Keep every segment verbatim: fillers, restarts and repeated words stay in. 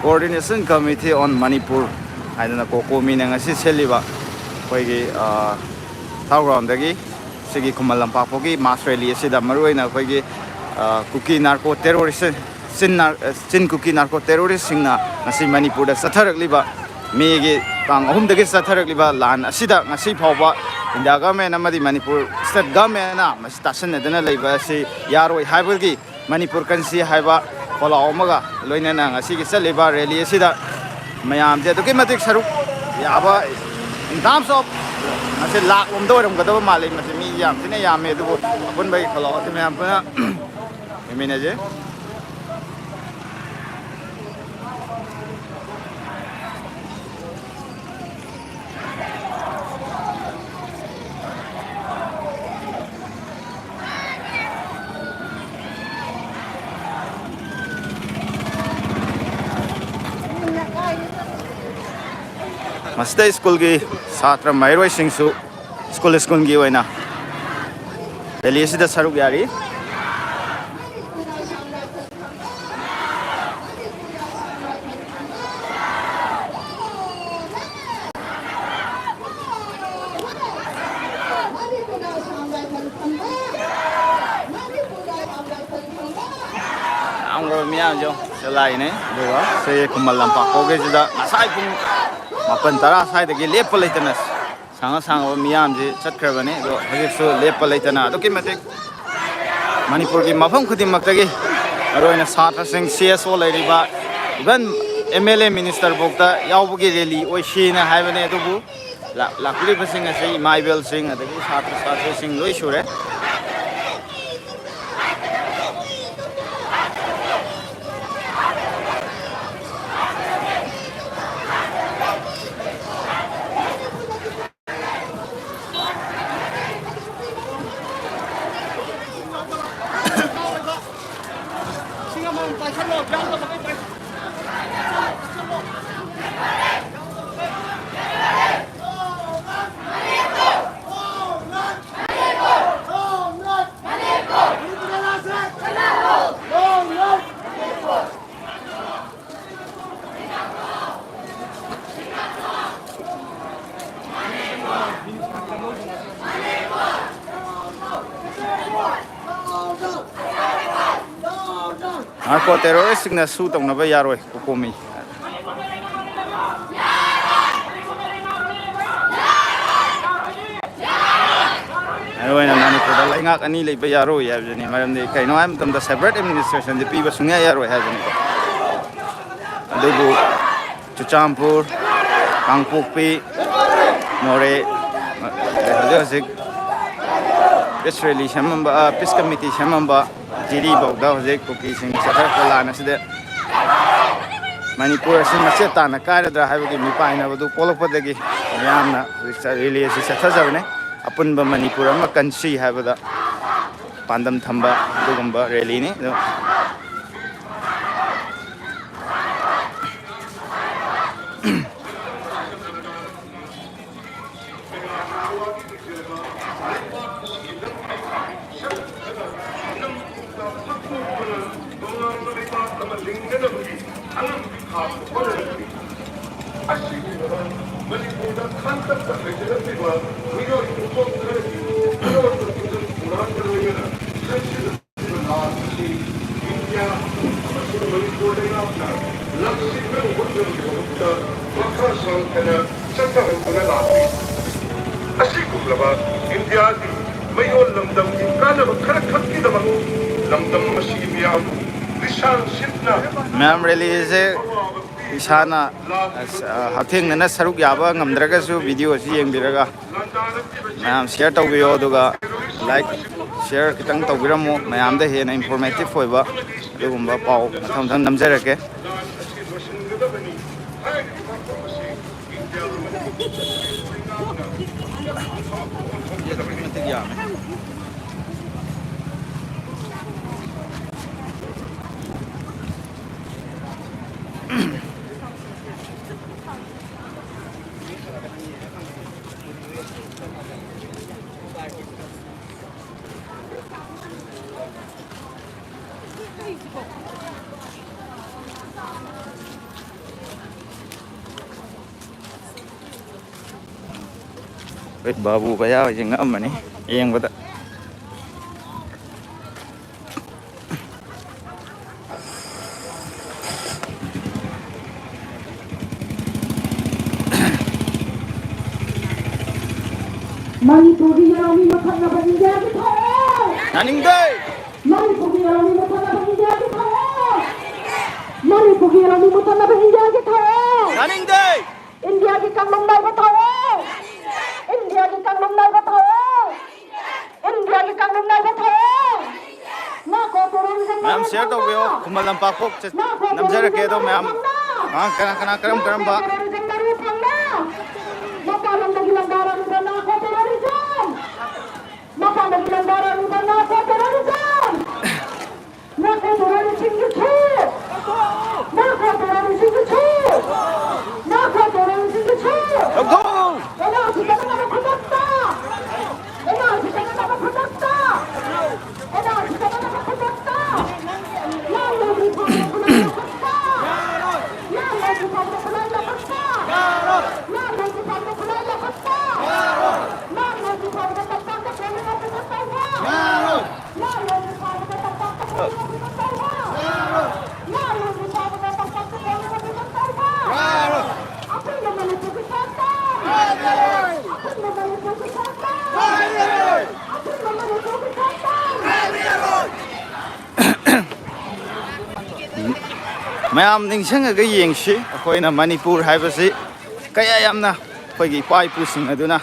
Coordination Committee on Manipur ꯍꯥꯏꯗꯅ ꯀꯣꯀꯣꯃꯤꯅ ꯉꯁꯤ ꯁꯤꯜꯂꯤꯕ ꯑꯩꯈꯣꯏꯒꯤ, ꯑ, ꯊꯥꯎ ꯒ꯭ꯔꯥꯎꯟꯗꯒꯤ ꯁꯤꯒꯤ ꯈꯨꯃꯟ ꯂꯝꯄꯥꯛ ꯐꯥꯎꯒꯤ ꯃꯥꯁ ꯔꯦꯂꯤ ꯑꯁꯤꯗ ꯃꯔꯨꯑꯣꯏꯅ ꯑꯩꯈꯣꯏꯒꯤ, ꯑ, ꯀꯨꯀꯤ ꯅꯥꯔꯀꯣ ꯇꯦꯔꯣꯔꯤꯁ, ꯆꯤꯟ ꯅꯥꯔ-, ꯑ, ꯆꯤꯟ ꯀꯨꯀꯤ ꯅꯥꯔꯀꯣ ꯇꯦꯔꯣꯔꯤꯁꯁꯤꯡꯅ ꯉꯁꯤ ꯃꯅꯤꯄꯨꯔꯗ ꯆꯠꯊꯔꯛꯂꯤꯕ ꯃꯦꯒꯤ ꯇꯥꯡ ꯑꯍꯨꯝꯗꯒꯤ ꯆꯠꯊꯔꯛꯂꯤꯕ ꯂꯥꯟ ꯑꯁꯤꯗ ꯉꯁꯤ ꯐꯥꯎꯕ ꯏꯟꯗꯤꯌꯥ ꯒꯚꯔꯟꯃꯦꯟ ꯑꯃꯗꯤ ꯃꯅꯤꯄꯨꯔ ꯁ꯭ꯇꯦꯠ ꯒꯚꯔꯟꯃꯦꯟꯅ ꯃꯁꯤ ꯇꯥꯁꯤꯟꯅꯗꯨꯅ ꯂꯩꯕ ꯑꯁꯤ ꯌꯥꯔꯣꯏ ꯍꯥꯏꯕꯒꯤ ꯃꯅꯤꯄꯨꯔ ꯀꯟꯁꯤ ꯍꯥꯏꯕ ꯈꯣꯜꯂꯥꯎ ꯑꯃꯒ ꯂꯣꯏꯅꯅ ꯉꯁꯤꯒꯤ ꯆꯠꯂꯤꯕ ꯔꯦꯂꯤ ꯑꯁꯤꯗ ꯃꯌꯥꯝꯁꯦ ꯑꯗꯨꯛꯀꯤ ꯃꯇꯤꯛ ꯁꯔꯨꯛ ꯌꯥꯕ, in terms of ꯃꯁꯤ ꯂꯥꯛ ꯂꯣꯝꯗ ꯑꯣꯏꯔꯝꯒꯗꯕ ꯃꯥꯜꯂꯤ꯫ ꯃꯁꯤ ꯃꯤ ꯌꯥꯝ ꯊꯤꯅ ꯌꯥꯝꯃꯦ, ꯑꯗꯨꯕꯨ ꯑꯄꯨꯟꯕꯒꯤ ꯈꯣꯜꯂꯥꯎ ꯑꯁꯤ ꯃꯌꯥꯝ ꯄꯨꯟꯅ ꯌꯦꯡꯃꯤꯟꯅꯁꯦ꯫ ꯃꯁꯤꯗ ꯁ꯭ꯀꯨꯜꯒꯤ ꯁꯥꯇ꯭ꯔ ꯃꯍꯩꯔꯣꯏꯁꯤꯡꯁꯨ ꯁ꯭ꯀꯨꯜ ꯁ꯭ꯀꯨꯜꯒꯤ ꯑꯣꯏꯅ ꯔꯦꯂꯤ ꯑꯁꯤꯗ ꯁꯔꯨꯛ ꯌꯥꯔꯤ꯫ ꯌꯥꯝꯈ꯭ꯔꯕ ꯃꯤꯌꯥꯝꯁꯦ ꯌꯦꯡꯉꯣ, ꯁꯤꯗ ꯂꯥꯛꯏꯅꯦ꯫ ꯑꯗꯨꯒ ꯁꯤ ꯈꯨꯃꯟ ꯂꯝꯄꯥꯛ ꯐꯥꯎꯒꯤꯁꯤꯗ ꯉꯁꯥꯏ ꯄꯨꯡ ꯃꯥꯄꯟ ꯇꯔꯥ ꯁ꯭ꯋꯥꯏꯗꯒꯤ ꯂꯦꯞꯄ ꯂꯩꯇꯅ ꯁꯥꯡꯉ ꯁꯥꯡꯉꯕ ꯃꯤꯌꯥꯝꯁꯤ ꯆꯠꯈ꯭ꯔꯕꯅꯤ꯫ ꯑꯗꯣ ꯍꯧꯖꯤꯛꯁꯨ ꯂꯦꯞꯄ ꯂꯩꯇꯅ ꯑꯗꯨꯛꯀꯤ ꯃꯇꯤꯛ ꯃꯅꯤꯄꯨꯔꯒꯤ ꯃꯐꯝ ꯈꯨꯗꯤꯡꯃꯛꯇꯒꯤ, ꯃꯔꯨꯑꯣꯏꯅ ꯁꯥꯇ꯭ꯔꯁꯤꯡ, ꯁꯤ ꯑꯦꯁ ꯑꯣ ꯂꯩꯔꯤꯕ, even M L A minister ꯐꯥꯎꯗ ꯌꯥꯎꯕꯒꯤ ꯔꯦꯂꯤ ꯑꯣꯏꯁꯤꯅ ꯍꯥꯏꯕꯅꯦ꯫ ꯑꯗꯨꯕꯨ ꯂꯥꯛ-, ꯂꯥꯛꯄꯤꯔꯤꯕꯁꯤꯡ ꯑꯁꯤ ꯏꯃꯥ ꯏꯕꯦꯜꯁꯤꯡ ꯑꯗꯒꯤ ꯁꯥꯇ꯭ꯔ ꯁꯥꯇ꯭ꯔꯤꯁꯤꯡ ꯂꯣꯏ ꯁꯨꯔꯦ꯫ ꯅꯥꯔꯀꯣ ꯇꯦꯔꯣꯔꯤꯁꯁꯤꯡꯅ ꯁꯨ ꯇꯧꯅꯕ ꯌꯥꯔꯣꯏ, ꯀꯣꯀꯣꯃꯤ꯫ ꯃꯔꯨꯑꯣꯏꯅ ꯃꯅꯤꯄꯨꯔꯗ ꯂꯩꯉꯥꯛ ꯑꯅꯤ ꯂꯩꯕ ꯌꯥꯔꯣꯏ ꯍꯥꯏꯕꯗꯨꯅꯤ꯫ ꯃꯔꯝꯗꯤ ꯀꯩꯅꯣ ꯍꯥꯏꯕ ꯃꯇꯝꯗ separate administrationꯗꯤ ꯄꯤꯕ ꯁꯨꯡꯌꯥ ꯌꯥꯔꯣꯏ ꯍꯥꯏꯕꯅꯤꯀꯣ꯫ ꯑꯗꯨꯕꯨ ꯆꯨꯔꯆꯥꯟꯄꯨꯔ, ꯀꯥꯡꯄꯣꯛꯄꯤ, ꯃꯣꯔꯦ, ꯍꯧꯖꯤꯛ ꯍꯧꯖꯤꯛ peace rally ꯁꯦꯝꯃꯝꯕ, ꯑ, peace committee ꯁꯦꯝꯃꯝꯕ ꯖꯤꯔꯤꯐꯥꯎꯗ ꯍꯧꯖꯤꯛ ꯀꯨꯀꯤꯁꯤꯡ ꯆꯠꯊꯔꯛꯄ ꯂꯥꯟ ꯑꯁꯤꯗ ꯃꯅꯤꯄꯨꯔ ꯑꯁꯤ ꯃꯆꯦꯠ ꯇꯥꯅ ꯀꯥꯏꯔꯗ꯭ꯔꯥ ꯍꯥꯏꯕꯒꯤ ꯃꯤꯄꯥꯏꯅꯕꯗꯨ ꯄꯣꯛꯂꯛꯄꯗꯒꯤ ꯃꯤꯌꯥꯝꯅ ꯍꯧꯖꯤꯛ ꯆ-, rally ꯑꯁꯤ ꯆꯠꯊꯖꯕꯅꯤ꯫ ꯑꯄꯨꯟꯕ ꯃꯅꯤꯄꯨꯔ ꯑꯃ ꯀꯟꯁꯤ ꯍꯥꯏꯕꯗ ꯄꯥꯟꯗꯝ ꯊꯝꯕ ꯑꯗꯨꯒꯨꯝꯕ rallyꯅꯤ꯫ ꯑꯗꯨ ꯑꯁꯤꯒꯨꯝꯂꯕ ꯃꯅꯤꯄꯨꯔꯗ ꯈꯥꯡꯇꯠꯇ ꯍꯩꯖꯔꯛꯂꯤꯕ ꯃꯤꯑꯣꯏ ꯄꯨꯝꯕ ꯈꯔꯒꯤ ꯑꯔꯣꯟꯕ ꯈꯨꯗꯝ ꯊꯧꯔꯥꯡꯒ ꯂꯣꯏꯅꯅ ꯆꯪꯁꯤꯜꯂꯛꯂꯤꯕ ꯂꯥꯟ ꯑꯁꯤ ꯏꯟꯗꯤꯌꯥ ꯑꯃꯁꯨꯡ ꯃꯅꯤꯄꯨꯔ ꯂꯩꯉꯥꯛꯅ ꯂꯥꯟꯁꯤꯟꯅꯕ ꯍꯣꯠꯅꯕꯒꯤꯗꯃꯛꯇ ꯃꯈꯥ ꯁꯥꯡꯊꯅ ꯆꯠꯊꯍꯟꯗꯨꯅ ꯂꯥꯛꯂꯤ꯫ ꯑꯁꯤꯒꯨꯝꯂꯕ ꯏꯟꯗꯤꯌꯥꯒꯤ ꯃꯌꯣꯜ ꯂꯝꯗꯝꯒꯤ ꯀꯥꯟꯅꯕ ꯈꯔꯈꯛꯀꯤꯗꯃꯛ ꯂꯝꯗꯝ ꯑꯁꯤꯒꯤ ꯃꯤꯌꯥꯝꯕꯨ ꯂꯤꯁꯥꯡ ꯁꯤꯠꯅ ꯃꯌꯥꯝ rallyꯁꯦ ꯏꯁꯥꯅ, ꯑ, ꯍꯛꯊꯦꯡꯅꯅ ꯁꯔꯨꯛ ꯌꯥꯕ ꯉꯝꯗ꯭ꯔꯒꯁꯨ video ꯑꯁꯤ ꯌꯦꯡꯕꯤꯔꯒ ꯃꯌꯥꯝ share ꯇꯧꯕꯤꯌꯣ, ꯑꯗꯨꯒ like, share ꯈꯤꯇꯪ ꯇꯧꯕꯤꯔꯝꯃꯨ꯫ ꯃꯌꯥꯝꯗ ꯍꯦꯟꯅ informative ꯑꯣꯏꯕ ꯑꯗꯨꯒꯨꯝꯕ ꯄꯥꯎ ꯃꯊꯪ ꯃꯊꯪ ꯅꯝꯖꯔꯛꯀꯦ꯫ ꯑꯩꯈꯣꯏ ꯕꯥꯕꯨ ꯕꯌꯥ ꯍꯣꯏꯁꯦ ꯉꯛꯑꯝꯃꯅꯤ ꯌꯦꯡꯕꯗ꯫ ꯃꯅꯤꯄꯨꯔꯒꯤ ꯂꯧꯃꯤ ꯃꯨꯊꯠꯅꯕ ꯏꯟꯗꯤꯌꯥꯒꯤ ꯊꯧꯑꯣꯡ! ꯌꯥꯅꯤꯡꯗꯦ! ꯃꯅꯤꯄꯨꯔꯒꯤ ꯂꯧꯃꯤ ꯃꯨꯊꯠꯅꯕ ꯏꯟꯗꯤꯌꯥꯒꯤ ꯊꯧꯑꯣꯡ! ꯃꯅꯤꯄꯨꯔꯒꯤ ꯂꯧꯃꯤ ꯃꯨꯊꯠꯅꯕ ꯏꯟꯗꯤꯌꯥꯒꯤ ꯊꯧꯑꯣꯡ! ꯌꯥꯅꯤꯡꯗꯦ! ꯏꯟꯗꯤꯌꯥꯒꯤ ꯀꯥꯡꯂꯨꯞ ꯅꯥꯏꯕ ꯊꯧꯑꯣꯡ! ꯏꯟꯗꯤꯌꯥꯒꯤ ꯀꯥꯡꯂꯨꯞ ꯅꯥꯏꯕ ꯊꯧꯑꯣꯡ! ꯏꯟꯗꯤꯌꯥꯒꯤ ꯀꯥꯡꯂꯨꯞ ꯅꯥꯏꯕ ꯊꯧꯑꯣꯡ! ꯅꯥꯔꯀꯣ ꯇꯦꯔꯣꯔꯤꯖꯝ ꯃꯌꯥꯝ ꯃꯔꯨ share ꯇꯧꯕꯤꯌꯣ꯫ ꯐꯪꯕ! ꯈꯨꯃꯟ ꯂꯝꯄꯥꯛ ꯐꯥꯎ ꯆꯠ-, ꯅꯥꯔꯀꯣ ꯅꯝꯖꯔꯛꯀꯦ꯫ ꯇꯦꯔꯣꯔꯤꯖꯝ ꯑꯗꯣ ꯃꯔꯨ ꯃꯌꯥꯝ, ꯐꯪꯕ! ꯑꯉꯥꯡ ꯀꯅꯥ ꯀꯅꯥ ꯀꯔꯝ ꯅꯥꯔꯀꯣ ꯀꯔꯝꯕ ꯇꯦꯔꯣꯔꯤꯖꯝ ꯃꯔꯨ ꯐꯪꯕ! ꯃꯄꯥꯟ ꯂꯝꯗꯒꯤ ꯂꯪꯗꯥꯔꯛꯂꯤꯕ ꯅꯥꯔꯀꯣ ꯇꯦꯔꯣꯔꯤꯖꯝ! ꯃꯄꯥꯟꯗꯒꯤ ꯂꯪꯗꯥꯔꯛꯂꯤꯕ ꯅꯥꯔꯀꯣ ꯇꯦꯔꯣꯔꯤꯖꯝ! ꯅꯥꯔꯀꯣ ꯇꯦꯔꯣꯔꯤꯁꯁꯤꯡꯒꯤ ꯁꯨ! ꯅꯥꯔꯀꯣ ꯇꯦꯔꯣꯔꯤꯁꯁꯤꯡꯒꯤ ꯁꯨ! ꯅꯥꯔꯀꯣ ꯇꯦꯔꯣꯔꯤꯁꯁꯤꯡꯒꯤ ꯁꯨ! ꯂꯧꯊꯣꯛꯎ! ꯑꯦꯟ ꯑꯥꯔ ꯁꯤ ꯆꯠꯅꯅꯕ ꯈꯨꯗꯛꯇ! ꯑꯦꯟ ꯑꯥꯔ ꯁꯤ ꯆꯠꯅꯅꯕ ꯈꯨꯗꯛꯇ! ꯑꯦꯟ ꯑꯥꯔ ꯁꯤ ꯆꯠꯅꯅꯕ ꯈꯨꯗꯛꯇ! ꯂꯥꯟ ꯂꯣꯏꯗ꯭ꯔꯤ ꯐꯥꯎꯕ ꯈꯨꯠꯂꯥꯏ ꯂꯧꯈꯠꯄ! ꯂꯥꯟ ꯂꯣꯏꯗ꯭ꯔꯤ ꯐꯥꯎꯕ ꯈꯨꯠꯂꯥꯏ ꯂꯧꯈꯠꯄ! ꯂꯥꯟ ꯂꯣꯏꯗ꯭ꯔꯤ ꯐꯥꯎꯕ ꯈꯨꯠꯂꯥꯏ ꯂꯧꯈꯠꯄ! ꯂꯥꯟ ꯂꯣꯏꯗ꯭ꯔꯤ ꯐꯥꯎꯕ ꯇꯝꯄꯥꯛꯇ ꯄꯣꯂꯤꯡ ꯑꯣꯐꯤꯁꯥꯔ ꯇꯧꯕ! ꯂꯥꯟ ꯂꯣꯏꯗ꯭ꯔꯤ ꯐꯥꯎꯕ ꯇꯝꯄꯥꯛꯇ ꯄꯣꯂꯤꯡ ꯑꯣꯐꯤꯁꯥꯔ ꯇꯧꯕ! ꯂꯥꯟ ꯂꯣꯏꯗ꯭ꯔꯤ ꯐꯥꯎꯕ ꯇꯝꯄꯥꯛꯇ ꯄꯣꯂꯤꯡ ꯑꯣꯐꯤꯁꯥꯔ ꯇꯧꯕ! ꯑꯄꯨꯟꯕ ꯃꯅꯤꯄꯨꯔꯒꯤ ꯁꯛꯇꯝ! ꯑꯄꯨꯟꯕ ꯃꯅꯤꯄꯨꯔꯒꯤ ꯁꯛꯇꯝ! ꯑꯄꯨꯟꯕ ꯃꯅꯤꯄꯨꯔꯒꯤ ꯁꯛꯇꯝ! ꯃꯌꯥꯝ ꯅꯤꯡꯁꯤꯡꯉꯒ ꯌꯦꯡꯁꯤ, ꯑꯩꯈꯣꯏꯅ ꯃꯅꯤꯄꯨꯔ ꯍꯥꯏꯕꯁꯤ ꯀꯌꯥ ꯌꯥꯝꯅ ꯑꯩꯈꯣꯏꯒꯤ ꯏꯄꯥ ꯏꯄꯨꯁꯤꯡ ꯑꯗꯨꯅ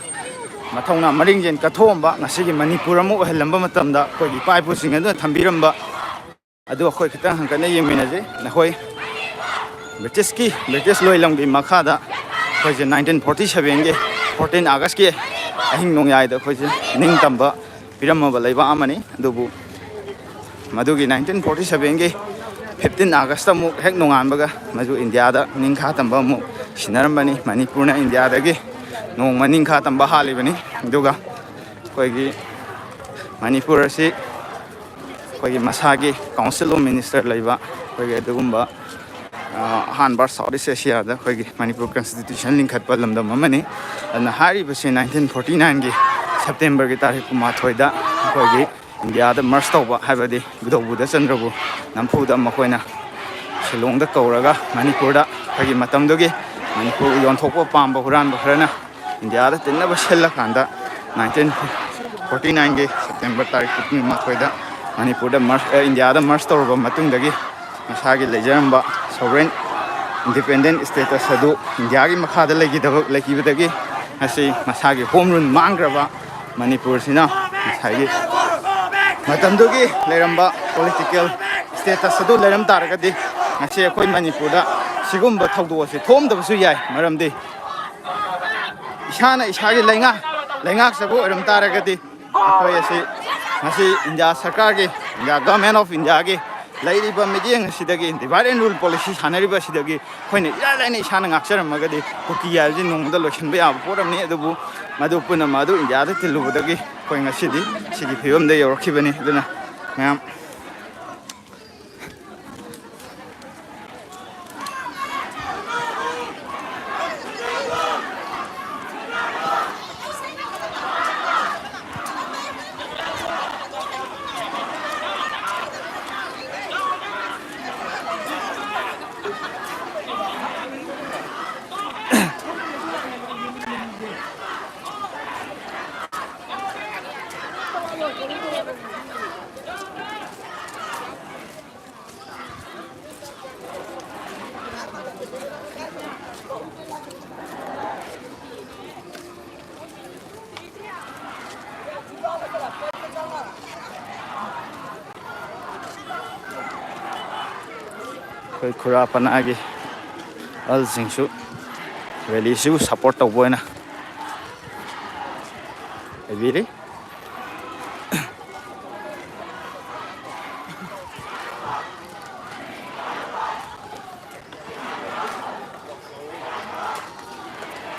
ꯃꯊꯧꯅꯥ ꯃꯔꯤꯡꯖꯦꯜ ꯀꯠꯊꯣꯛꯑꯝꯕ, ꯉꯁꯤꯒꯤ ꯃꯅꯤꯄꯨꯔ ꯑꯃ ꯑꯣꯏꯍꯜꯂꯝꯕ ꯃꯇꯝꯗ ꯑꯩꯈꯣꯏꯒꯤ ꯏꯄꯥ ꯏꯄꯨꯁꯤꯡ ꯑꯗꯨꯅ ꯊꯝꯕꯤꯔꯝꯕ ꯑꯗꯨ ꯑꯩꯈꯣꯏ ꯈꯤꯇꯪ ꯍꯟꯀꯠꯅ ꯌꯦꯡꯃꯤꯟꯅꯁꯤ꯫ ꯅꯈꯣꯏ ꯕ꯭ꯔꯤꯇꯤꯁꯀꯤ, ꯕ꯭ꯔꯤꯇꯤꯁ ꯂꯣꯏꯂꯝꯒꯤ ꯃꯈꯥꯗ ꯑꯩꯈꯣꯏꯁꯦ ꯅꯥꯏꯟꯇꯤꯟ ꯐꯣꯔꯇꯤ ꯁꯚꯦꯟꯒꯤ ꯐꯣꯔꯇꯤꯟ ꯑꯥꯒꯁꯀꯤ ꯑꯍꯤꯡ ꯅꯣꯡꯌꯥꯏꯗ ꯑꯩꯈꯣꯏꯁꯦ ꯅꯤꯡꯇꯝꯕ ꯄꯤꯔꯝꯃꯕ ꯂꯩꯕꯥꯛ ꯑꯃꯅꯤ꯫ ꯑꯗꯨꯕꯨ ꯃꯗꯨꯒꯤ ꯅꯥꯏꯟꯇꯤꯟ ꯐꯣꯔꯇꯤ ꯁꯚꯦꯟꯒꯤ ꯐꯤꯐꯇꯤꯟ ꯑꯥꯒꯁꯇ ꯑꯃꯨꯛ ꯍꯦꯛ ꯅꯣꯡꯉꯥꯟꯕꯒ ꯃꯗꯨ ꯏꯟꯗꯤꯌꯥꯗ ꯅꯤꯡꯈꯥ ꯇꯝꯕ ꯑꯃꯨꯛ ꯁꯤꯟꯅꯔꯝꯕꯅꯤ꯫ ꯃꯅꯤꯄꯨꯔꯅ ꯏꯟꯗꯤꯌꯥꯗꯒꯤ ꯅꯣꯡꯃ ꯅꯤꯡꯈꯥ ꯇꯝꯕ ꯍꯥꯜꯂꯤꯕꯅꯤ꯫ ꯑꯗꯨꯒ ꯑꯩꯈꯣꯏꯒꯤ ꯃꯅꯤꯄꯨꯔ ꯑꯁꯤ ꯑꯩꯈꯣꯏꯒꯤ ꯃꯁꯥꯒꯤ Council of Minister ꯂꯩꯕ ꯑꯩꯈꯣꯏꯒꯤ ꯑꯗꯨꯒꯨꯝꯕ, ꯑ, ꯑꯍꯥꯟꯕ South East Asiaꯗ ꯑꯩꯈꯣꯏꯒꯤ ꯃꯅꯤꯄꯨꯔ Constitution ꯂꯤꯡꯈꯠꯄ ꯂꯝꯗꯝ ꯑꯃꯅꯤ꯫ ꯑꯗꯨꯅ ꯍꯥꯏꯔꯤꯕꯁꯤ ꯅꯥꯏꯟꯇꯤꯟ ꯐꯣꯔꯇꯤ ꯅꯥꯏꯟꯒꯤ ꯁꯦꯞꯇꯦꯝꯕꯔꯒꯤ ꯇꯥꯔꯤꯛ ꯀꯨꯟꯃꯥꯊꯣꯏꯗ ꯑꯩꯈꯣꯏꯒꯤ ꯏꯟꯗꯤꯌꯥꯗ merge ꯇꯧꯕ, ꯍꯥꯏꯕꯗꯤ ꯒꯨꯗꯧꯕꯨꯗ ꯆꯟꯗ꯭ꯔꯕꯨ ꯅꯝꯐꯨꯗ ꯃꯈꯣꯏꯅ ꯁꯤꯂꯣꯡꯗ ꯀꯧꯔꯒ ꯃꯅꯤꯄꯨꯔꯗ ꯑꯩꯈꯣꯏꯒꯤ ꯃꯇꯝꯗꯨꯒꯤ ꯃꯅꯤꯄꯨꯔ ꯌꯣꯟꯊꯣꯛꯄ ꯄꯥꯝꯕ ꯍꯨꯔꯥꯟꯕ ꯈꯔꯅ ꯏꯟꯗꯤꯌꯥꯗ ꯇꯤꯟꯅꯕ ꯁꯤꯜꯂꯀꯥꯟꯗ ꯅꯥꯏꯟꯇꯤꯟ ꯐꯣꯔꯇꯤ ꯅꯥꯏꯟꯒꯤ ꯁꯦꯞꯇꯦꯝꯕꯔ ꯇꯥꯔꯤꯛ ꯀꯨꯟꯃꯥꯊꯣꯏꯗ ꯃꯅꯤꯄꯨꯔꯗ ꯃꯔꯁ ꯏꯟꯗꯤꯌꯥꯗ ꯃꯔꯁ ꯇꯧꯔꯕ ꯃꯇꯨꯡꯗꯒꯤ ꯃꯁꯥꯒꯤ ꯂꯩꯖꯔꯝꯕ sovereign independent status ꯑꯗꯨ ꯏꯟꯗꯤꯌꯥꯒꯤ ꯃꯈꯥꯗ ꯂꯩꯈꯤꯗꯕ ꯂꯩꯈꯤꯕꯗꯒꯤ ꯉꯁꯤ ꯃꯁꯥꯒꯤ ꯍꯣꯝ ꯔꯨꯜ ꯃꯥꯡꯈ꯭ꯔꯕ ꯃꯅꯤꯄꯨꯔꯁꯤꯅ ꯉꯁꯥꯏꯒꯤ ꯃꯇꯝꯗꯨꯒꯤ ꯂꯩꯔꯝꯕ political status ꯑꯗꯨ ꯂꯩꯔꯝ ꯇꯥꯔꯒꯗꯤ ꯉꯁꯤ ꯑꯩꯈꯣꯏ ꯃꯅꯤꯄꯨꯔꯗ ꯁꯤꯒꯨꯝꯕ ꯊꯧꯗꯣꯛ ꯑꯁꯤ ꯊꯣꯛꯑꯝꯗꯕꯁꯨ ꯌꯥꯏ꯫ ꯃꯔꯝꯗꯤ ꯏꯁꯥꯅ ꯏꯁꯥꯒꯤ ꯂꯩꯉꯥꯛ ꯂꯩꯉꯥꯛꯆꯕ ꯑꯣꯏꯔꯝ ꯇꯥꯔꯒꯗꯤ ꯑꯩꯈꯣꯏ ꯑꯁꯤ ꯉꯁꯤ ꯏꯟꯗꯤꯌꯥ ꯁꯔꯀꯥꯔꯒꯤ, ꯏꯟꯗꯤꯌꯥ government of ꯏꯟꯗꯤꯌꯥꯒꯤ ꯂꯩꯔꯤꯕ ꯃꯤꯠꯌꯦꯡ ꯑꯁꯤꯗꯒꯤ, divide and rule policy ꯁꯥꯟꯅꯔꯤꯕ ꯑꯁꯤꯗꯒꯤ ꯑꯩꯈꯣꯏꯅ ꯏꯔꯥꯏ ꯂꯥꯏꯅ ꯏꯁꯥꯅ ꯉꯥꯛꯆꯔꯝꯃꯒꯗꯤ ꯀꯨꯀꯤ ꯍꯥꯏꯕꯁꯤ ꯅꯣꯡꯃꯗ ꯂꯣꯏꯁꯤꯟꯕ ꯌꯥꯕ ꯄꯣꯠ ꯑꯃꯅꯤ꯫ ꯑꯗꯨꯕꯨ ꯃꯗꯨ ꯄꯨꯝꯅꯃꯛ ꯑꯗꯨ ꯏꯟꯗꯤꯌꯥꯗ ꯇꯤꯜꯂꯨꯕꯗꯒꯤ ꯑꯩꯈꯣꯏ ꯉꯁꯤꯗꯤ ꯁꯤꯒꯤ ꯐꯤꯕꯝꯗ ꯌꯧꯔꯛꯈꯤꯕꯅꯤ꯫ ꯑꯗꯨꯅ ꯃꯌꯥꯝ ꯑꯩꯈꯣꯏ ꯈꯨꯔꯥ ꯄꯅꯥꯒꯤ ꯑꯍꯜꯁꯤꯡꯁꯨ ꯔꯦꯂꯤꯁꯤꯕꯨ support ꯇꯧꯕ ꯑꯣꯏꯅ ꯂꯩꯕꯤꯔꯤ꯫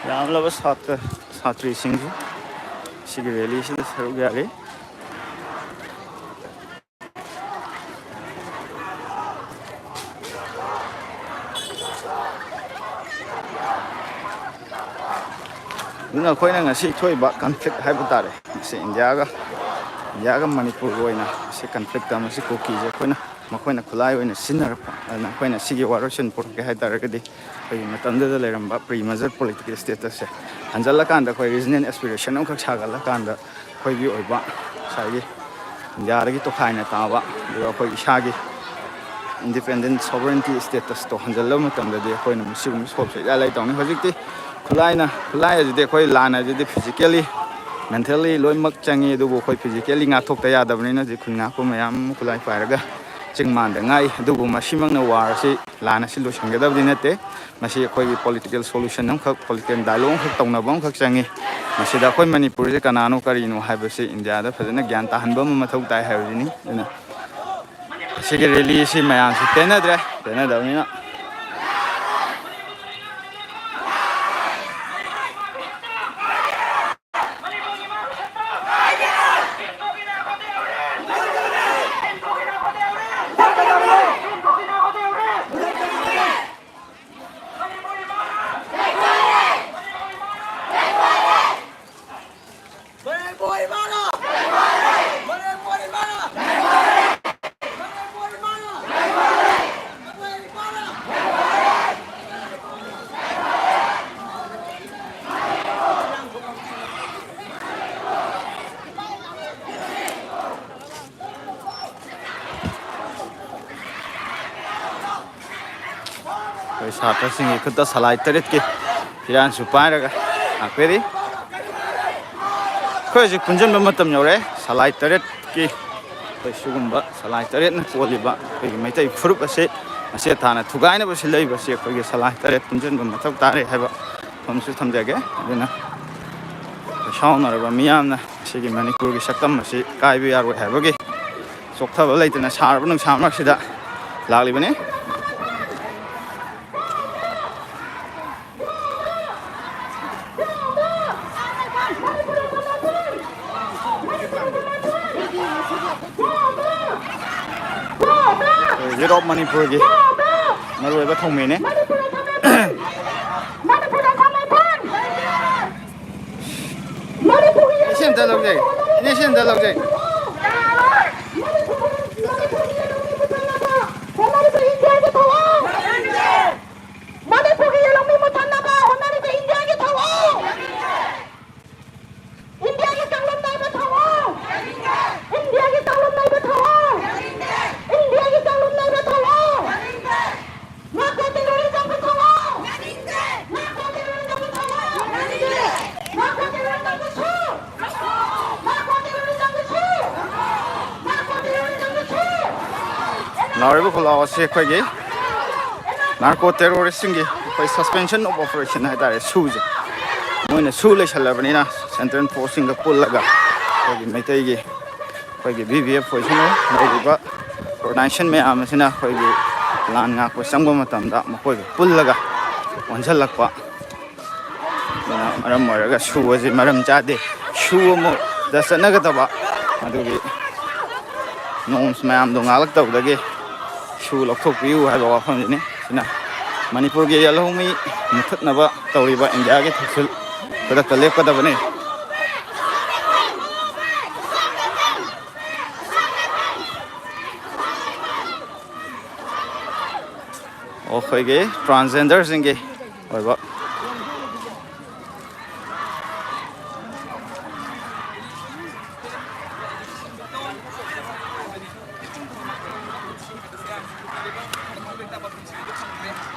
ꯌꯥꯝꯂꯕ ꯁꯥꯇ꯭ꯔ ꯁꯥꯇ꯭ꯔꯤꯁꯤꯡꯁꯨ ꯁꯤꯒꯤ ꯔꯦꯂꯤꯁꯤꯗ ꯁꯔꯨꯛ ꯌꯥꯔꯤ꯫ ꯑꯗꯨꯅ ꯑꯩꯈꯣꯏꯅ ꯉꯁꯤ ꯊꯣꯛꯏꯕ conflict ꯍꯥꯏꯕ ꯇꯥꯔꯦ, ꯃꯁꯤ ꯏꯟꯗꯤꯌꯥꯒ, ꯏꯟꯗꯤꯌꯥꯒ ꯃꯅꯤꯄꯨꯔꯒ ꯑꯣꯏꯅ ꯃꯁꯤ conflict ꯑꯃꯁꯤ ꯀꯨꯀꯤꯁꯦ ꯑꯩꯈꯣꯏꯅ, ꯃꯈꯣꯏꯅ ꯈꯨꯠꯂꯥꯏ ꯑꯣꯏꯅ ꯁꯤꯖꯤꯟꯅꯔꯛꯄ꯫ ꯑꯗꯨꯅ ꯑꯩꯈꯣꯏꯅ ꯁꯤꯒꯤ ꯋꯥꯔꯣꯏꯁꯤꯟ ꯄꯨꯔꯛꯀꯦ ꯍꯥꯏ ꯇꯥꯔꯒꯗꯤ ꯑꯩꯈꯣꯏꯒꯤ ꯃꯇꯝꯗꯨꯗ ꯂꯩꯔꯝꯕ pre-merger political status ꯁꯦ ꯍꯟꯖꯜꯂꯀꯥꯟꯗ ꯑꯩꯈꯣꯏ ꯔꯤꯖꯅꯦꯜ ꯑꯦꯁꯄꯤꯔꯦꯁꯟ ꯑꯃꯈꯛ ꯁꯥꯒꯠꯂꯀꯥꯟꯗ ꯑꯩꯈꯣꯏꯒꯤ ꯑꯣꯏꯕ ꯉꯁꯥꯏꯒꯤ ꯏꯟꯗꯤꯌꯥꯗꯒꯤ ꯇꯣꯈꯥꯏꯅ ꯇꯥꯕ, ꯑꯗꯨꯒ ꯑꯩꯈꯣꯏ ꯏꯁꯥꯒꯤ ꯏꯟꯗꯤꯄꯦꯟꯗꯦꯟ ꯁꯣꯕꯔꯦꯟꯇꯤ ꯁ꯭ꯇꯦꯇꯁꯇꯣ ꯍꯟꯖꯜꯂꯕ ꯃꯇꯝꯗꯗꯤ ꯑꯩꯈꯣꯏꯅ ꯃꯁꯤꯒꯨꯝꯕ ꯁꯣꯞꯁꯦ ꯏꯂꯥꯏ ꯂꯥꯏ ꯇꯧꯅꯤ꯫ ꯍꯧꯖꯤꯛꯇꯤ ꯈꯨꯠꯂꯥꯏꯅ, ꯈꯨꯠꯂꯥꯏ ꯑꯁꯤꯗꯤ ꯑꯩꯈꯣꯏ ꯂꯥꯟ ꯑꯁꯤꯗꯤ ꯐꯤꯖꯤꯀꯦꯜꯂꯤ, ꯃꯦꯟꯇꯦꯜꯂꯤ ꯂꯣꯏꯅꯃꯛ ꯆꯪꯉꯤ, ꯑꯗꯨꯕꯨ ꯑꯩꯈꯣꯏ ꯐꯤꯖꯤꯀꯦꯜꯂꯤ ꯉꯥꯛꯊꯣꯛꯇ ꯌꯥꯗꯕꯅꯤꯅ ꯍꯧꯖꯤꯛ ꯈꯨꯟ ꯉꯥꯛꯄ ꯃꯌꯥꯝ ꯑꯃ ꯈꯨꯠꯂꯥꯏ ꯄꯥꯏꯔꯒ ꯆꯤꯡ ꯃꯥꯟꯗ ꯉꯥꯛꯏ꯫ ꯑꯗꯨꯕꯨ ꯃꯁꯤꯃꯛꯅ ꯋꯥꯔ ꯑꯁꯤ, ꯂꯥꯟ ꯑꯁꯤ ꯂꯣꯏꯁꯤꯟꯒꯗꯕꯗꯤ ꯅꯠꯇꯦ꯫ ꯃꯁꯤ ꯑꯩꯈꯣꯏꯒꯤ ꯄꯣꯂꯤꯇꯤꯀꯦꯜ ꯁꯣꯂꯨꯁꯟ ꯑꯃꯈꯛ, ꯄꯣꯂꯤꯇꯤꯀꯦꯜ ꯗꯥꯏꯂꯣꯒ ꯑꯃꯈꯛ ꯇꯧꯅꯕ ꯑꯃꯈꯛ ꯆꯪꯉꯤ꯫ ꯃꯁꯤꯗ ꯑꯩꯈꯣꯏ ꯃꯅꯤꯄꯨꯔꯁꯦ ꯀꯅꯥꯅꯣ ꯀꯔꯤꯅꯣ ꯍꯥꯏꯕꯁꯤ ꯏꯟꯗꯤꯌꯥꯗ ꯐꯖꯅ ꯒ꯭ꯌꯥꯟ ꯇꯥꯍꯟꯕ ꯑꯃ ꯃꯊꯧ ꯇꯥꯏ ꯍꯥꯏꯕꯁꯤꯅꯤ꯫ ꯑꯗꯨꯅ ꯁꯤꯒꯤ ꯔꯦꯂꯤꯁꯤ ꯃꯌꯥꯝꯁꯤ ꯄꯦꯟꯅꯗ꯭ꯔꯦ, ꯄꯦꯟꯅꯗꯕꯅꯤꯅ꯫ ꯑꯩꯈꯣꯏ ꯁꯥꯇ꯭ꯔꯁꯤꯡꯒꯤ ꯈꯨꯠꯇ ꯁꯂꯥꯏ ꯇꯔꯦꯠꯀꯤ ꯐꯤꯔꯥꯟꯁꯨ ꯄꯥꯏꯔꯒ ꯂꯥꯛꯄꯤꯔꯤ꯫ ꯑꯩꯈꯣꯏ ꯍꯧꯖꯤꯛ ꯄꯨꯟꯁꯤꯟꯕ ꯃꯇꯝ ꯌꯧꯔꯦ꯫ ꯁꯂꯥꯏ ꯇꯔꯦꯠꯀꯤ ꯑꯩꯈꯣꯏ ꯁꯤꯒꯨꯝꯕ ꯁꯂꯥꯏ ꯇꯔꯦꯠꯅ ꯀꯣꯜꯂꯤꯕ ꯑꯩꯈꯣꯏꯒꯤ ꯃꯩꯇꯩ ꯐꯨꯔꯨꯞ ꯑꯁꯤ ꯃꯁꯤ ꯊꯥꯅ ꯊꯨꯒꯥꯏꯅꯕ ꯁꯤꯜꯂꯛꯏꯕꯁꯤ ꯑꯩꯈꯣꯏꯒꯤ ꯁꯂꯥꯏ ꯇꯔꯦꯠ ꯄꯨꯟꯁꯤꯟꯕ ꯃꯊꯧ ꯇꯥꯔꯦ ꯍꯥꯏꯕ ꯋꯥꯐꯝꯁꯨ ꯊꯝꯖꯒꯦ꯫ ꯑꯗꯨꯅ ꯁꯥꯎꯅꯔꯕ ꯃꯤꯌꯥꯝꯅ ꯁꯤꯒꯤ ꯃꯅꯤꯄꯨꯔꯒꯤ ꯁꯛꯇꯝ ꯑꯁꯤ ꯀꯥꯏꯕ ꯌꯥꯔꯣꯏ ꯍꯥꯏꯕꯒꯤ ꯆꯣꯛꯊꯕ ꯂꯩꯇꯅ ꯁꯥꯔꯕ ꯅꯨꯡꯁꯥ ꯃꯔꯛꯁꯤꯗ ꯂꯥꯛꯂꯤꯕꯅꯤ꯫ ꯌꯨꯠ ꯑꯣꯐ ꯃꯅꯤꯄꯨꯔꯒꯤ ꯃꯔꯨꯑꯣꯏꯕ ꯊꯧꯃꯤꯅꯤ꯫ ꯏꯅꯦ, ꯁꯤ ꯑꯝꯇ ꯂꯧꯖꯩ꯫ ꯏꯅꯦ, ꯁꯤ ꯑꯝꯇ ꯂꯧꯖꯩ꯫ ꯃꯅꯤꯄꯨꯔꯒꯤ ꯂꯧꯃꯤ ꯃꯨꯠꯊꯠꯅꯕ ꯍꯣꯠꯅꯔꯤꯕ ꯏꯟꯗꯤꯌꯥꯒꯤ ꯊꯧꯑꯣꯡ! ꯂꯥꯎꯔꯤꯕ ꯈꯨꯂꯥꯎ ꯑꯁꯤ ꯑꯩꯈꯣꯏꯒꯤ ꯅꯥꯔꯀꯣ ꯇꯦꯔꯣꯔꯤꯁꯁꯤꯡꯒꯤ ꯑꯩꯈꯣꯏ suspension of operation ꯍꯥꯏꯇꯥꯔꯦ, ꯁꯨꯁꯦ ꯃꯣꯏꯅ ꯁꯨ ꯂꯩꯁꯜꯂꯕꯅꯤꯅ, ꯁꯦꯟꯇ꯭ꯔꯦꯜ ꯐꯣꯔꯁꯁꯤꯡꯒ ꯄꯨꯜꯂꯒ ꯑꯩꯈꯣꯏꯒꯤ ꯃꯩꯇꯩꯒꯤ ꯑꯩꯈꯣꯏꯒꯤ ꯕꯤ ꯕꯤ ꯑꯦꯐ ꯑꯣꯏꯁꯅꯨ, ꯂꯩꯔꯤꯕ ꯑꯣꯔꯒꯅꯥꯏꯖꯦꯁꯟ ꯃꯌꯥꯝ ꯑꯁꯤꯅ ꯑꯩꯈꯣꯏꯒꯤ ꯂꯥꯟ ꯉꯥꯛꯄ ꯆꯪꯕ ꯃꯇꯝꯗ ꯃꯈꯣꯏꯒ ꯄꯨꯜꯂꯒ ꯑꯣꯟꯁꯤꯜꯂꯛꯄ ꯑꯗꯨꯅ ꯃꯔꯝ ꯑꯣꯏꯔꯒ ꯁꯨ ꯑꯁꯤ ꯃꯔꯝ ꯆꯥꯗꯦ꯫ ꯁꯨ ꯑꯃꯗ ꯆꯠꯅꯒꯗꯕ ꯑꯗꯨꯒꯤ ꯅꯣꯝꯁ ꯃꯌꯥꯝꯗꯣ ꯉꯥꯛꯂꯛꯇꯕꯗꯒꯤ ꯁꯨ ꯂꯧꯊꯣꯛꯄꯤꯌꯨ ꯍꯥꯏꯕ ꯋꯥꯐꯝꯁꯤꯅꯤ꯫ ꯁꯤꯅ ꯃꯅꯤꯄꯨꯔꯒꯤ ꯌꯦꯜꯍꯧꯃꯤ ꯃꯨꯊꯠꯅꯕ ꯇꯧꯔꯤꯕ ꯏꯟꯗꯤꯌꯥꯒꯤ ꯊꯧꯁꯤꯜ ꯈꯨꯗꯛꯇ ꯂꯦꯞꯀꯗꯕꯅꯤ꯫ ꯑꯩꯈꯣꯏꯒꯤ ꯇ꯭ꯔꯥꯟꯁꯖꯦꯟꯗꯔꯁꯤꯡꯒꯤ ꯑꯣꯏꯕ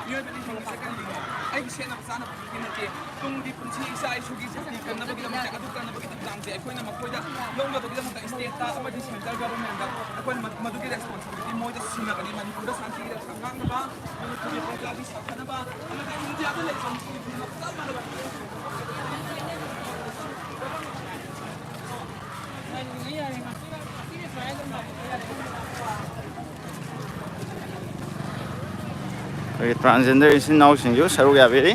ꯃꯤꯑꯣꯏꯕꯅ ꯍꯤꯡꯕꯁꯦ ꯀꯔꯤꯒꯤꯅꯣ? ꯑꯩꯒꯤ ꯁꯦꯠꯅꯕ ꯆꯥꯅꯕꯒꯤ ꯅꯠꯇꯦ꯫ ꯇꯨꯡꯒꯤ ꯄꯨꯟꯁꯤ ꯏꯆꯥ ꯏꯁꯨꯒꯤ ꯁꯛꯇꯤ ꯀꯟꯅꯕꯒꯤꯗꯃꯛꯇ, ꯑꯗꯨ ꯀꯟꯅꯕꯒꯤ ꯊꯧꯗꯥꯡꯁꯦ ꯑꯩꯈꯣꯏꯅ ꯃꯈꯣꯏꯗ ꯂꯧꯅꯕꯒꯤꯗꯃꯛꯇ ꯁ꯭ꯇꯦꯠꯇ ꯑꯃꯗꯤ ꯁꯦꯟꯇ꯭ꯔꯦꯜ ꯒꯚꯔꯟꯃꯦꯟꯠꯇ ꯑꯩꯈꯣꯏꯅ ꯃ-, ꯃꯗꯨꯒꯤ ꯔꯦꯁꯄꯣꯟꯁꯤꯕꯤꯂꯤꯇꯤ ꯃꯣꯏꯗ ꯁꯤꯟꯅꯒꯅꯤ꯫ ꯃꯅꯤꯄꯨꯔꯗ ꯁꯥꯟꯇꯤꯒꯤ ꯔꯛꯁꯥ ꯉꯥꯛꯅꯕ, ꯃꯅꯤꯄꯨꯔꯒꯤ ꯄ꯭ꯔꯖꯥꯒꯤ ꯁꯥꯐꯅꯕ, ꯑꯃꯗꯤ ꯏꯟꯗꯤꯌꯥꯗ ꯂꯩꯕ ꯃꯤꯑꯣꯏ ꯈꯨꯗꯤꯡꯃꯛ ꯆꯞ ꯃꯥꯟꯅꯕ ꯑꯩꯈꯣꯏꯒꯤ ꯇ꯭ꯔꯥꯟꯁꯖꯦꯟꯗꯔ ꯏꯆꯤꯟ ꯏꯅꯥꯎꯁꯤꯡꯁꯨ ꯁꯔꯨꯛ ꯌꯥꯕꯤꯔꯤ꯫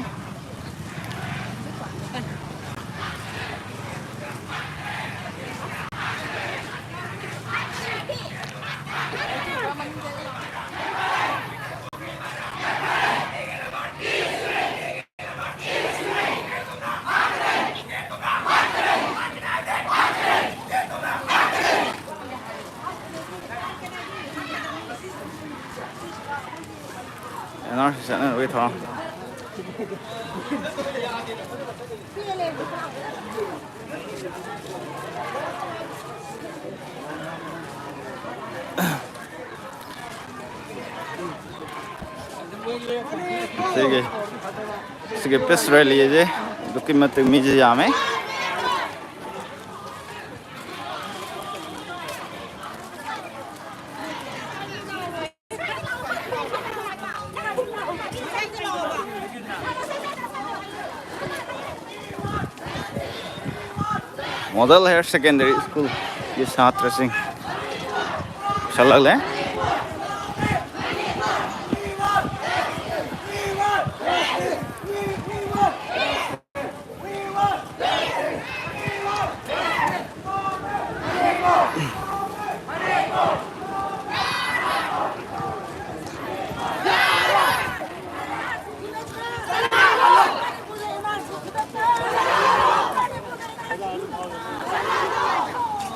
ꯑꯦꯟ ꯑꯥꯔ ꯁꯤ ꯆꯠꯅꯔꯨꯒꯦ ꯊꯧꯔꯥꯡ꯫ ꯁꯤꯒꯤ, ꯁꯤꯒꯤ ꯄꯤꯁ ꯔꯦꯂꯤꯁꯦ ꯑꯗꯨꯛꯀꯤ ꯃꯇꯤꯛ ꯃꯤꯁꯦ ꯌꯥꯝꯃꯦ꯫ ꯃꯣꯗꯦꯜ ꯍꯥꯌꯔ ꯁꯦꯀꯦꯟꯗꯔꯤ ꯁ꯭ꯀꯨꯜꯒꯤ ꯁꯥꯇ꯭ꯔꯁꯤꯡ ꯄꯨꯁꯜꯂꯛꯂꯦ꯫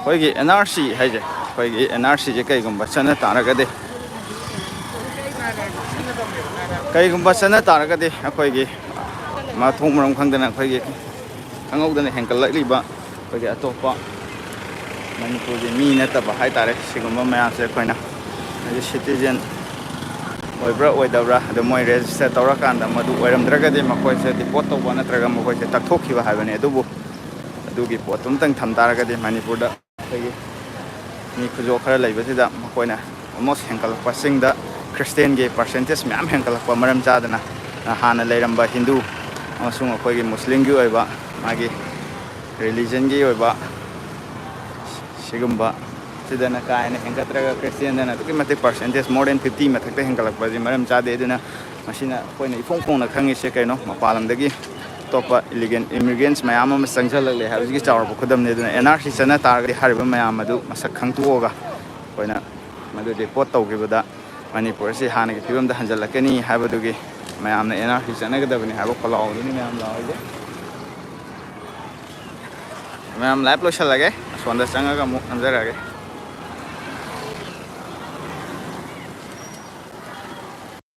ꯑꯩꯈꯣꯏꯒꯤ ꯑꯦꯟ ꯑꯥꯔ ꯁꯤ ꯍꯥꯏꯁꯦ, ꯑꯩꯈꯣꯏꯒꯤ ꯑꯦꯟ ꯑꯥꯔ ꯁꯤꯁꯦ ꯀꯩꯒꯨꯝꯕ ꯆꯠꯅ ꯇꯥꯔꯒꯗꯤ, ꯀꯩꯒꯨꯝꯕ ꯆꯠꯅ ꯇꯥꯔꯒꯗꯤ ꯑꯩꯈꯣꯏꯒꯤ ꯃꯊꯣꯡ ꯃꯔꯝ ꯈꯪꯗꯅ, ꯑꯩꯈꯣꯏꯒꯤ ꯈꯪꯍꯧꯗꯅ ꯍꯦꯟꯒꯠꯂꯛꯂꯤꯕ ꯑꯩꯈꯣꯏꯒꯤ ꯑꯇꯣꯞꯄ ꯃꯅꯤꯄꯨꯔꯒꯤ ꯃꯤ ꯅꯠꯇꯕ ꯍꯥꯏꯇꯥꯔꯦ, ꯁꯤꯒꯨꯝꯕ ꯃꯌꯥꯝꯁꯦ ꯑꯩꯈꯣꯏꯅ ꯍꯥꯏꯗꯤ ꯁꯤꯇꯤꯖꯦꯟ ꯑꯣꯏꯕ꯭ꯔꯥ ꯑꯣꯏꯗꯕ꯭ꯔꯥ, ꯑꯗꯣ ꯃꯣꯏ ꯔꯦꯖꯤꯁꯇꯔ ꯇꯧꯔꯀꯥꯟꯗ ꯃꯗꯨ ꯑꯣꯏꯔꯝꯗ꯭ꯔꯒꯗꯤ ꯃꯈꯣꯏꯁꯦ ꯗꯤꯄꯣꯔꯠ ꯇꯧꯕ ꯅꯠꯇ꯭ꯔꯒ ꯃꯈꯣꯏꯁꯦ ꯇꯛꯊꯣꯛꯈꯤꯕ ꯍꯥꯏꯕꯅꯤ꯫ ꯑꯗꯨꯕꯨ ꯑꯗꯨꯒꯤ ꯄꯣꯠꯇꯨ ꯑꯃꯇꯪ ꯊꯝ ꯇꯥꯔꯒꯗꯤ ꯃꯅꯤꯄꯨꯔꯗ ꯑꯩꯈꯣꯏꯒꯤ ꯃꯤ ꯈꯨꯖꯣꯞ ꯈꯔ ꯂꯩꯕꯁꯤꯗ ꯃꯈꯣꯏꯅ ꯑꯣꯜꯃꯣꯁ ꯍꯦꯟꯒꯠꯂꯛꯄꯁꯤꯡꯗ ꯈ꯭ꯔꯤꯁꯇꯦꯟꯒꯤ ꯄꯥꯔꯁꯦꯟꯇꯦꯖ ꯃꯌꯥꯝ ꯍꯦꯟꯒꯠꯂꯛꯄ ꯃꯔꯝ ꯆꯥꯗꯅ ꯍꯥꯟꯅ ꯂꯩꯔꯝꯕ ꯍꯤꯟꯗꯨ ꯑꯃꯁꯨꯡ ꯑꯩꯈꯣꯏꯒꯤ ꯃꯨꯁꯂꯤꯝꯒꯤ ꯑꯣꯏꯕ ꯃꯥꯒꯤ ꯔꯤꯂꯤꯖꯟꯒꯤ ꯑꯣꯏꯕ ꯁꯤꯒꯨꯝꯕ ꯁꯤꯗꯅ ꯀꯥ ꯍꯦꯟꯅ ꯍꯦꯟꯒꯠꯇ꯭ꯔꯒ ꯈ꯭ꯔꯤꯁꯇꯦꯟꯗꯅ ꯑꯗꯨꯛꯀꯤ ꯃꯇꯤꯛ ꯄꯥꯔꯁꯦꯟꯇꯦꯖ more than fifty ꯃꯊꯛꯇ ꯍꯦꯟꯒꯠꯂꯛꯄꯁꯤ ꯃꯔꯝ ꯆꯥꯗꯦ꯫ ꯑꯗꯨꯅ ꯃꯁꯤꯅ ꯑꯩꯈꯣꯏꯅ ꯏꯐꯣꯡ ꯐꯣꯡꯅ ꯈꯪꯉꯤꯁꯦ ꯀꯩꯅꯣ, ꯃꯄꯥꯟ ꯂꯝꯗꯒꯤ ꯑꯇꯣꯞꯄ ꯏꯂꯤꯒꯦꯟ ꯏꯃꯤꯒ꯭ꯔꯦꯟꯁ ꯃꯌꯥꯝ ꯑꯃ ꯆꯪꯁꯤꯜꯂꯛꯂꯦ ꯍꯥꯏꯕꯁꯤꯒꯤ ꯆꯥꯎꯔꯕ ꯈꯨꯗꯝꯅꯤ꯫ ꯑꯗꯨꯅ ꯑꯦꯟ ꯑꯥꯔ ꯁꯤ ꯆꯠꯅ ꯇꯥꯔꯒꯗꯤ ꯍꯥꯏꯔꯤꯕ ꯃꯌꯥꯝ ꯑꯗꯨ ꯃꯁꯛ ꯈꯪꯇꯣꯛꯑꯒ ꯑꯩꯈꯣꯏꯅ ꯃꯗꯨ ꯗꯤꯄꯣꯔꯠ ꯇꯧꯈꯤꯕꯗ ꯃꯅꯤꯄꯨꯔ ꯑꯁꯤ ꯍꯥꯟꯅꯒꯤ ꯐꯤꯕꯝꯗ ꯍꯟꯖꯤꯜꯂꯛꯀꯅꯤ ꯍꯥꯏꯕꯗꯨꯒꯤ ꯃꯌꯥꯝꯅ ꯑꯦꯟ ꯑꯥꯔ ꯁꯤ ꯆꯠꯅꯒꯗꯕꯅꯤ ꯍꯥꯏꯕ ꯈꯣꯜꯂꯥꯎꯗꯨꯅꯤ ꯃꯌꯥꯝ ꯂꯥꯎꯔꯤꯁꯦ꯫ ꯃꯌꯥꯝ ꯂꯥꯏꯚ ꯂꯣꯏꯁꯤꯜꯂꯒꯦ, ꯑꯁꯣꯝꯗ ꯆꯪꯉꯒ ꯑꯃꯨꯛ ꯅꯝꯖꯔꯛꯑꯒꯦ꯫